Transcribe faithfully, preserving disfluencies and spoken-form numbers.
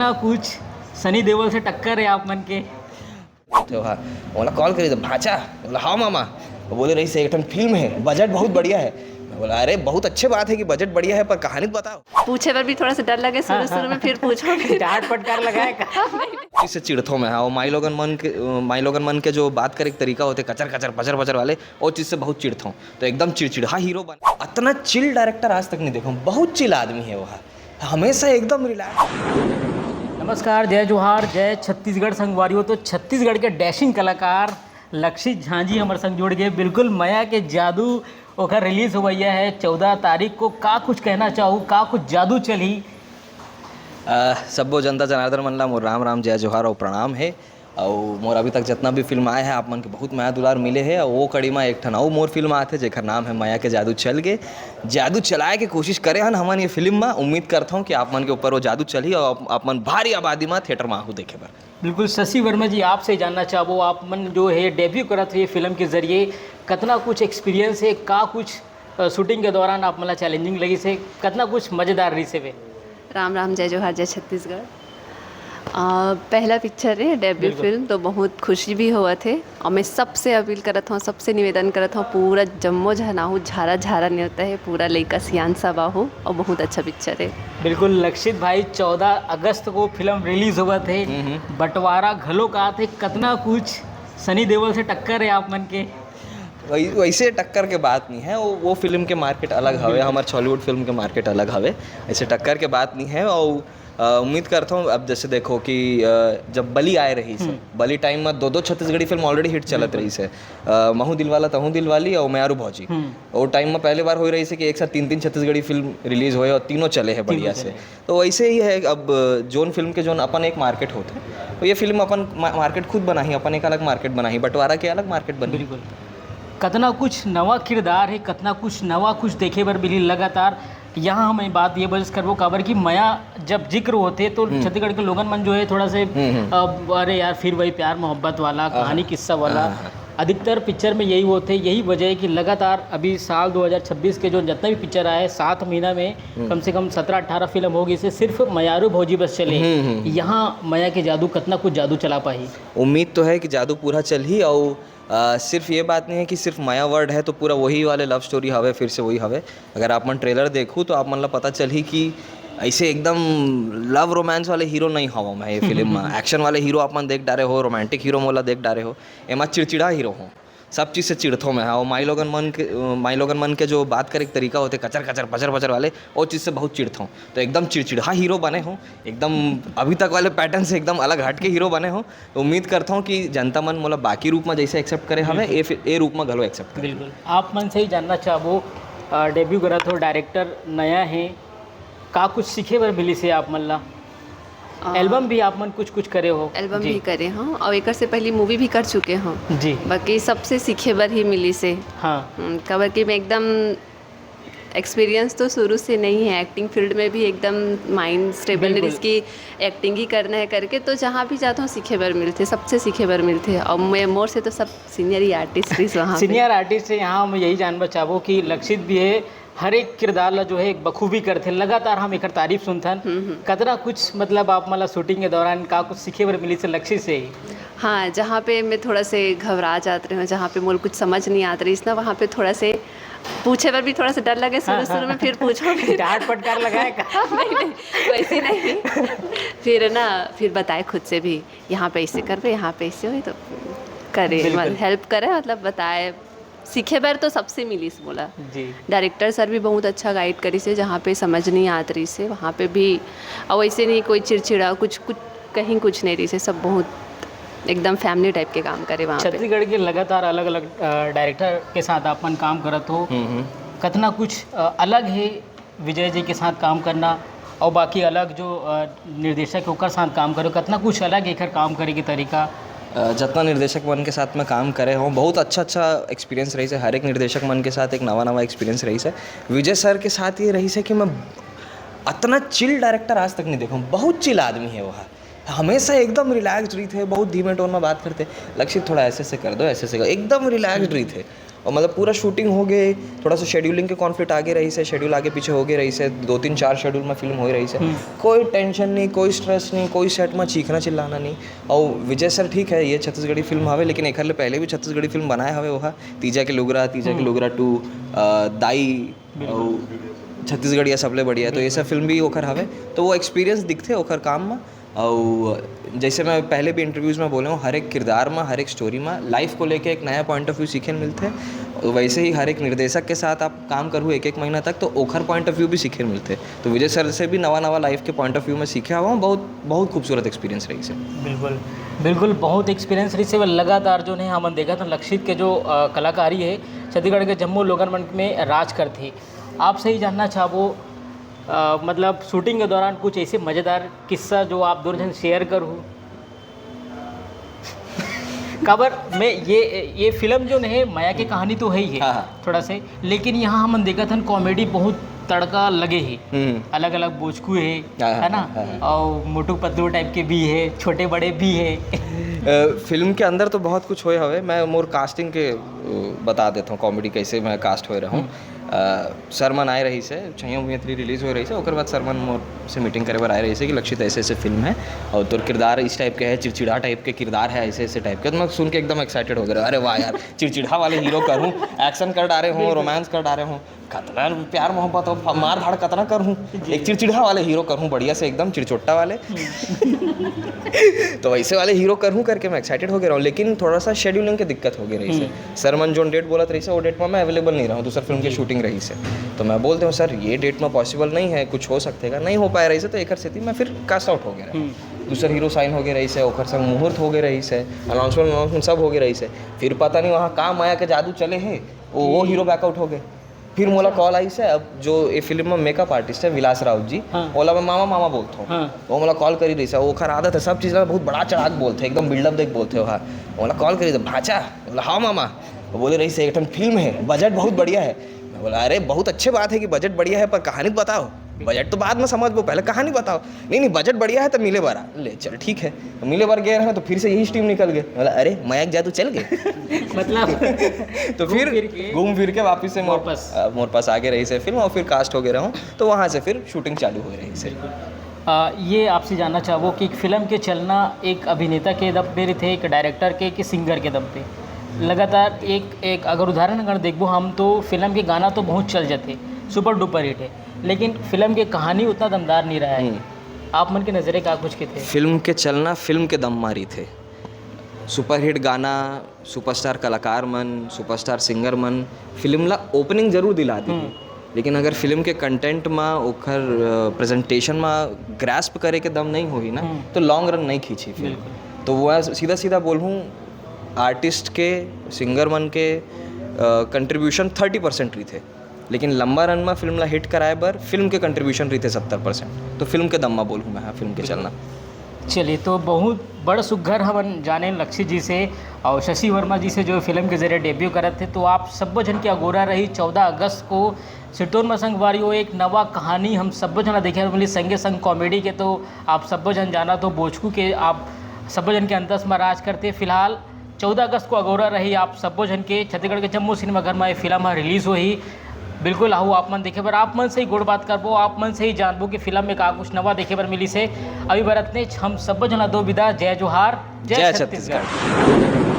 ना कुछ सनी देओल से टक्कर है आप मन के। तो हाँ, बोला कॉल करी तो भांचा, बोला हाँ मामा। वो बोले रही से एक ठन फिल्म है, बजट बहुत बढ़िया है। मैं बोला अरे बहुत अच्छे बात है कि बजट बढ़िया है, पर कहानी तो बताओ। पूछे बर भी थोड़ा सा डर लगे शुरू हाँ, शुरू हाँ। में, फिर पूछो फिर। डांट पटकार लगाए का? चीज से चिढ़ता हूँ मैं। हाँ, वो माई लोगन मन के माई लोगन मन के जो बात करे के तरीका होते, कचर कचर पचर पचर वाले, वो चीज से बहुत चिढ़ता हूँ। तो एकदम चिड़चिड़ा हीरो बन, इतना चिल डायरेक्टर आज तक नहीं देखा हूँ। बहुत चिल आदमी है वो, हमेशा एकदम रिलैक्स। नमस्कार, जय जोहार, जय छत्तीसगढ़ संगवारियों। तो छत्तीसगढ़ के डैशिंग कलाकार लक्षित झा जी हमर संग जुड़ गए। बिल्कुल मया के जादू ओकर रिलीज होवैया है चौदह तारीख को। का कुछ कहना चाहू, का कुछ जादू चलही? अ, सब्बो जनता जनार्दन मन ला मोर राम राम, जय जोहार और प्रणाम है। और मोर अभी तक जितना भी फिल्म आए हैं, आप मन के बहुत मया दुलार मिले है। और वो कड़ी में एक ठन अउ मोर फिल्म आथे, जेकर नाम है मया के जादू चल गे। जादू चलाए के कोशिश करे हन हमन ये फिल्म में। उम्मीद करता हूँ कि आप मन के ऊपर वो जादू चलही और आप, आप मन भारी आबादी में थिएटर में आहू देखे बर। बिल्कुल शशि वर्मा जी, आपसे जानना चाहबो, आप मन जो है डेब्यू करत हो ये फिल्म के जरिए, कतना कुछ एक्सपीरियंस है, का कुछ अ, शूटिंग के दौरान आप मन ला चैलेंजिंग लगिस हे, कतना कुछ मजेदार रहिस हे? राम राम, जय जोहार, जय छत्तीसगढ़। अ, पहला पिक्चर है, डेब्यू बिल्कुल। फिल्म, तो बहुत खुशी भी होवत हे। और मैं सबसे अपील करत हूँ, सबसे निवेदन करत हूँ, पूरा जम्मो झन आहू, झारा झारा नेवता है, पूरा लइका सियान सब आहू। और बहुत अच्छा पिक्चर है। बिल्कुल लक्षित भाई, चौदह अगस्त को फिल्म रिलीज होवत हे, बंटवारा घलो का थे, कतना कुछ सनी देओल से टक्कर है आप मन के। वै-, वैसे टक्कर के बात नहीं है, वो, वो फिल्म के मार्केट अलग हवे, हमार छॉलीवुड फिल्म के मार्केट अलग हवे। ऐसे टक्कर के बात नहीं है। और अ, उम्मीद करता हूँ, अब जैसे देखो कि अ, जब बलि आए रही से, बलि टाइम में दो दो छत्तीसगढ़ी फिल्म ऑलरेडी हिट चलत रही से, अ, महू दिलवाला तहू दिलवाली और मयारू भौजी। वो टाइम में पहले बार हो रही से कि एक साथ तीन तीन छत्तीसगढ़ी फिल्म रिलीज हुए और तीनों चले हैं बढ़िया से। तो वैसे ही है, अब जोन फिल्म के जोन अपन एक मार्केट होते, तो ये फिल्म अपन मा-, मार्केट खुद बनाही, अपन एक अलग मार्केट बनाही, बंटवारा के अलग मार्केट बनी। बिल्कुल। कतना कुछ नवा किरदार है, कतना कुछ नवा कुछ देखे बर मिली लगातार। यहाँ हम ये बात ये बस करबो, काबर कि मया जब जिक्र होते तो छत्तीसगढ़ के लोगन मन जो है थोड़ा से, अब अरे यार, फिर वही प्यार मोहब्बत वाला कहानी, किस्सा वाला। अधिकतर पिक्चर में यही होते। यही वजह है कि लगातार अभी साल दो हज़ार छब्बीस के जो जितना भी पिक्चर आए, सात महीना में कम से कम सत्रह अठारह फिल्म हो गई से सिर्फ मयारू भौजी बस चले। यहाँ मया के जादू, कतना कुछ जादू चला पाही। उम्मीद तो है कि जादू पूरा चलही। और अ, सिर्फ ये बात नहीं है कि सिर्फ मया वर्ड है तो पूरा वही वाले लव स्टोरी हवे, फिर से वही हवे। अगर आप मन ट्रेलर देखू तो आप मन ला पता चलही कि ऐसे एकदम लव रोमांस वाले हीरो नहीं हवा मैं ये फिल्म में। एक्शन वाले हीरो आप मन देख डारे हो, रोमांटिक हीरो मोला देख डारे हो, एमा चिड़चिड़ा हीरो हो। सब चीज़ से चिढ़थो मैं। हाँ, वो माई लोगन मन के माई लोगन मन के जो बात करे के तरीका होते, कचर कचर पचर पचर वाले, वो चीज़ से बहुत चिढ़थो। तो एकदम चिड़चिड़ा हीरो बने हो, एकदम अभी तक वाले पैटर्न से एकदम अलग हट के हीरो बने हो। तो उम्मीद करता हूँ कि जनता मन मोला बाकी रूप में जैसे एक्सेप्ट करे हवे, ए फि-, ए रूप में घलो एक्सेप्ट करे। बिल्कुल। आप मन से ही जानना चाहबो, अ, डेब्यू करत हो, डायरेक्टर नया है, का कुछ सीखे बर मिली से आप मन ला? एल्बम भी आप मन कुछ कुछ करे हो? एल्बम भी करे हूँ और एक से पहले मूवी भी कर चुके हूँ। जी। बाकी सबसे सीखे बर ही मिली से। हाँ। हम्म, काबर कि मैं एकदम एक्सपीरियंस तो शुरू से नहीं है, एक्टिंग फील्ड में भी एकदम माइंड स्टेबल नहीं, बिल्कुल। इसकी एक्टिंग ही करना है करके, तो जहाँ भी जाता हूँ सीखे बर मिलते, सबसे सीखे बर मिलते। और मैं मोर से तो सब सीनियर ही आर्टिस्ट रही वहाँ पे। सीनियर आर्टिस्ट है, यहाँ हम यही जानना चाहबो कि लक्षित भी है, हर एक किरदार ला जो है एक बखूबी करथे, लगातार हम एकर तारीफ सुनथन। कतना कुछ मतलब आप मन ला शूटिंग के दौरान का कुछ सीखे बर मिली से लक्षित से ही? हाँ, जहाँ पे मैं थोड़ा से घबरा जात रही हूँ, जहाँ पे मोल कुछ समझ नहीं आत रही ना, वहाँ पे थोड़ा से पूछे बर भी थोड़ा से डर लगे शुरू हाँ, शुरू में, हाँ। फिर पूछो फिर। डांट पटकार लगाए का? नहीं, नहीं, वैसे नहीं। फिर ना, फिर बताए खुद से भी, यहाँ पे ऐसे करबे, यहाँ पे ऐसे होई, तो करे, बिल्कुल। मतलब हेल्प करे, मतलब बताए। सीखे बर तो सबसे मिलिस मोला। जी। डायरेक्टर सर भी बहुत अच्छा गाइड करिस हे, जहाँ पे समझ नहीं आत रहिस हे वहाँ पे भी। और वैसे नहीं कोई चिड़चिड़ा, कुछ कुछ कहीं कुछ नहीं रहिस हे, सब बहुत एकदम फैमिली टाइप के काम करे वहाँ पे। छत्तीसगढ़ के लगातार अलग अलग डायरेक्टर के साथ आप मन काम करत हो, कतना कुछ अ, अलग है विजय जी के साथ काम करना और बाकी अलग जो अ, निर्देशक है ओकर साथ काम करे, कतना कुछ अलग एकर काम करे के तरीका? अ, जतना निर्देशक मन के साथ मैं काम करे हूँ, बहुत अच्छा अच्छा एक्सपीरियंस रही है। हर एक निर्देशक मन के साथ एक नवा नवा एक्सपीरियंस रही है। विजय सर के साथ ये रही है कि मैं अतना चिल डायरेक्टर आज तक नहीं देखा हूँ। बहुत चिल आदमी है वो, हमेशा एकदम रिलैक्स्ड रही थे, बहुत धीमे टोन में बात करते। लक्षित, थोड़ा ऐसे ऐसे कर दो, ऐसे ऐसे कर, एकदम रिलैक्स्ड रही थे। और मतलब पूरा शूटिंग हो गए, थोड़ा सा शेड्यूलिंग के कॉन्फ्लिक्ट आगे रहिस हे, शेड्यूल आगे पीछे हो गए रहिस हे, दो तीन चार शेड्यूल में फिल्म हो रही है। कोई टेंशन नहीं, कोई स्ट्रेस नहीं, कोई सेट में चीखना चिल्लाना नहीं। और विजय सर ठीक है, ये छत्तीसगढ़ी फिल्म हवे, लेकिन एकर ले पहले भी छत्तीसगढ़ी फिल्म बनाए हवे, वो हा तीजा के लुगरा, तीजा के लुगरा टू, दाई, और छत्तीसगढ़िया सबले बढ़िया, तो ये सब फिल्म भी ओखर हवे। तो वो एक्सपीरियंस दिखथे ओखर काम में। और जैसे मैं पहले भी इंटरव्यूज में बोले हूँ, हर एक किरदार में, हर एक स्टोरी में लाइफ को लेके एक नया पॉइंट ऑफ व्यू सीखे ल मिलथे। और वैसे ही हर एक निर्देशक के साथ आप काम करहू एक एक महीना तक, तो ओखर पॉइंट ऑफ व्यू भी सीखे ल मिलथे। तो विजय सर से भी नवा नवा लाइफ के पॉइंट ऑफ व्यू में सीखे हवा हूँ। बहुत बहुत खूबसूरत एक्सपीरियंस रहिस हे। बिल्कुल, बिल्कुल, बहुत एक्सपीरियंस रहिस हे। लगातार जो है हमन देखत हन लक्षित के जो अ, कलाकारी है, छत्तीसगढ़ के जम्मो लोगन मन में राज करथे। आपसे ही जानना चाहबो, अ, मतलब शूटिंग के दौरान कुछ ऐसे मज़ेदार किस्सा जो आप दोनों जन शेयर करहू? काबर मैं ये ये फिल्म जो है मया के कहानी तो है ही है, हाँ, हाँ। थोड़ा से, लेकिन यहाँ हमन देखत हन कॉमेडी बहुत तड़का लगे है। हम्म। अलग अलग बोचकू है, हाँ, हाँ, है ना? हाँ, हाँ। और मोटू पतलू टाइप के भी है, छोटे बड़े भी है। अ, फिल्म के अंदर तो बहुत कुछ होए हवे। मैं मोर कास्टिंग के अ, बता देता हूँ, कॉमेडी कैसे मैं कास्ट होए रहूँ। अ, सर मन आए रहिस हे, छैया भुइयां थ्री रिलीज होए रहिस हे, ओकर बाद सर मन मोर से मीटिंग करे बर आए रहिस हे कि लक्षित ऐसे ऐसे फिल्म है और तोर किरदार इस टाइप के है, चिड़चिड़ा टाइप के किरदार है, ऐसे ऐसे टाइप के। तो मैं सुन के एकदम एक्साइटेड हो गया, अरे वाह यार, चिड़चिड़ा वाले हीरो करूँ, एक्शन कर डारे हूँ, रोमांस कर डारे हूँ, कतना प्यार मोहब्बत और मार धाड़ कतना करहूँ, एक चिड़चिड़ा वाले हीरो करहूँ, बढ़िया से एकदम चिड़चोट्टा वाले। तो वैसे वाले हीरो करहूँ करके मैं एक्साइटेड हो गया रहूँ, लेकिन थोड़ा सा शेड्यूलिंग के दिक्कत हो गई रहिस हे। सर मन जोन डेट बोलत रहिस हे, वो डेट में मैं अवेलेबल नहीं रहूँ, दूसर फिल्म के शूटिंग रहिस हे। तो मैं बोल देहूँ, सर, ये डेट में पॉसिबल नहीं है, कुछ हो सकथे का, नहीं हो पाए रहिस हे, तो एकर सेती मैं फिर कास्ट आउट हो गया रहूँ। दूसर हीरो साइन हो गए रहिस हे, ओकर संग मुहूर्त हो गए रहिस हे, अनाउंसमेंट अनाउंसमेंट सब हो गए रहिस हे। फिर पता नहीं वहाँ का माया के जादू चले हे, वो वो हीरो बैकआउट हो गए। फिर मोला कॉल आइस हे, अब जो ये फिल्म में मेकअप आर्टिस्ट है विलास राउत जी, हाँ। ओला मैं मामा मामा बोलता हूँ। हाँ। वो मोला कॉल करी रहिस हे, ओखर आदत है सब चीज़ में बहुत बड़ा चढ़ा के बोलथे, एकदम बिल्डअप देके बोलथे। हाँ, मोला कॉल करी, भाचा, बोला हाँ मामा। वो बोले रहिस हे, एक ठन फिल्म है, बजट बहुत बढ़िया है। मैं बोला, अरे बहुत अच्छे बात है कि बजट बढ़िया है, पर कहानी तो बताओ। बजट तो बाद में समझबो, पहले कहानी बताओ। नहीं नहीं, बजट बढ़िया है तो मिले बर आ। ले चल ठीक है, तो मिले बर गए रहे तो फिर से यही स्टीम निकल गए। बोला, अरे मया के जादू चल गए। मतलब तो फिर घूम फिर के घूम फिर के वापस से मोर वापस। अ, मोर पास आगे रहिस हे फिल्म और फिर कास्ट हो गए रहूँ, तो वहाँ से फिर शूटिंग चालू हो रहिस हे। आ, ये आपसे जानना चाहबो कि एक फिल्म के चलना एक अभिनेता के दम पे रहिथे, एक डायरेक्टर के, कि सिंगर के दम पे। लगातार एक एक अगर उदाहरण अगर देखबो हम, तो फिल्म के गाना तो बहुत चल जाथे, सुपर डुपर हिट है, लेकिन फिल्म के कहानी उतना दमदार नहीं रहा है। हम्म। आप मन के नज़रे का कुछ किथे? फिल्म के चलना फिल्म के दम मा रहिथे। सुपरहिट गाना, सुपरस्टार कलाकार मन, सुपरस्टार सिंगर मन फिल्म ला ओपनिंग जरूर दिला देही, लेकिन अगर फिल्म के कंटेंट मा, ओखर प्रेजेंटेशन मा ग्रास्प करे के दम नहीं होही ना, तो लॉन्ग रन नहीं खींची फिल्म। बिल्कुल। तो वो सीधा सीधा बोलूँ, आर्टिस्ट के, सिंगर मन के कंट्रीब्यूशन थर्टी परसेंट रहिथे, लेकिन लंबा रन में फिल्म ला हिट कराए बर फिल्म के कंट्रीब्यूशन रहिथे सत्तर परसेंट। तो फिल्म के दम में बोलूँ मैं, हाँ, फिल्म के चलना। चलिए, तो बहुत बड़ सुघर हमन जाने लक्षित जी से और शशि वर्मा जी से, जो फिल्म के जरिए डेब्यू करत थे। तो आप सब्बो झन के अगोरा रही चौदह अगस्त को सिरतोन मसंग वारी, वो एक नवा कहानी हम सब्बो झन ला देखे मिली, संगे संग कॉमेडी के। तो आप सब्बो झन जाना तो बोचकू के आप सब्बो झन के अंतस में राज करते। फिलहाल चौदह अगस्त को अगोरा रही आप सब्बो झन के। छत्तीसगढ़ के जम्मो सिनेमाघर में ये फिल्म ह रिलीज होही। बिल्कुल आहू आप मन देखे बर, आप मन से ही गोठ बात करबो, आप मन से ही जानबो कि फिल्म में का कुछ नवा देखे बर मिलिस हे। अभी बर अतनेच, हम सब्बो झन ला दो विदा। जय जोहार, जय जय छत्तीसगढ़। छत्तीसगढ़।